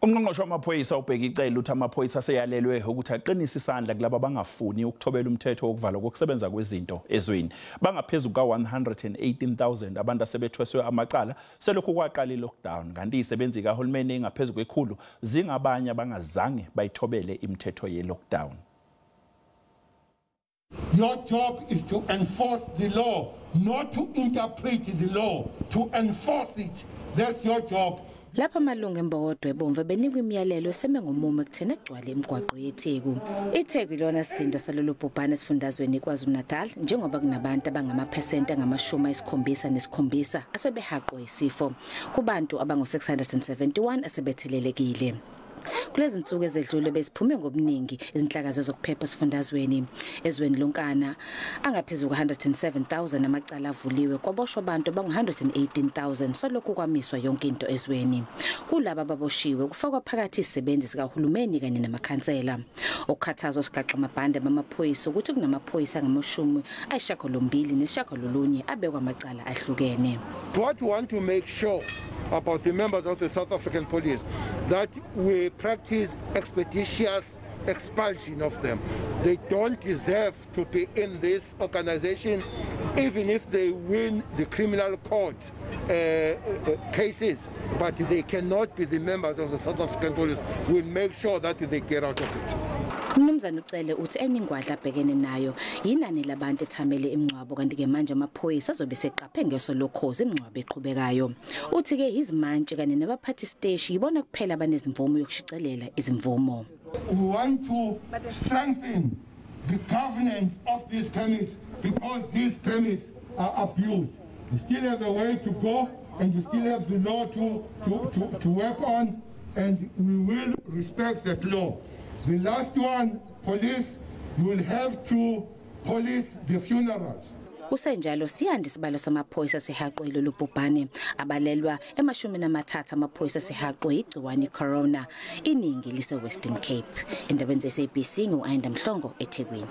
Umngqongqoshe wamaphoyisa uBheki Cele uthi amaphoyisa aseyalelwe ukuthi aqinise isandla kulabo abangafuni ukuthobela umthetho wokuvalwa kokusebenza kwezinto ezweni. Bangaphezu kuka-118,000 abantu asebethweswe amacala selokhu kwaqala i-lockdown, kanti izisebenzi kahulumeni engaphezu kwekhulu zingabanye abangazange bayithobele imithetho ye-lockdown. Your job is to enforce the law, not to interpret the law, to enforce it. That's your job. Lapha amalungu embokodwe ebomvu benikwa imiyalelo eseme ngomumo ekutheni egcwale imigwaqo yeTheku. ITheku ilona sizinda salolu bhubhane esifundazweni KwaZulu-Natal, njengoba kunabantu abangamaphesenti angama-77 asebehaqwe isifo kubantu abangu-671 asebethelelekile. Kulezi nsuku ezedlule beziphume ngobuningi izinhlaka zokuphepha esifundazweni. Ezweni lonkana angaphezulu ku-107,000 amacala avuliwe, kwaboshwa abantu abangu-118,000 solokhu kwamiswa yonke into ezweni. Kulaba ababoshiwe kufakwa phakathi izisebenzi zikahulumeni kanye namakhansela. Okukhathaza osigaxa amabhande bamaphoyisa ukuthi kunamaphoyisa angama-98 abekwa amacala ahlukene. What we want to make sure about the members of the South African Police, that we practice expeditious expulsion of them. They don't deserve to be in this organization, even if they win the criminal court cases, but they cannot be the members of the South African Police. We'll make sure that they get out of it. Umnumzane uCele uthi enye ingwadla abhekene nayo yinani labantu ethamele imingcwabo, kanti-ke manje amaphoyisa azobe seqaphe ngeso lokhozi imingcwabo eqhubekayo. Uthi-ke izimantshi kanye nabaphathi siteshi yibona kuphela abanezimvumo yokushicelela izimvumo. We want to strengthen the governance of these permits, because these permits are abused. We still have a way to go, and we still have the law to work on, and we will respect that law. The last one, police, you will have to police the funerals. Kusenjalo siyanda isibalo samaphoyisa sehaqwe lolu bhubhane, abalelwa ema-30 amaphoyisa sehaqwe igciwane corona, iningi lise Western Cape. Endabeni ze-SABC ngu-Ayanda Mhlongo eThekwini.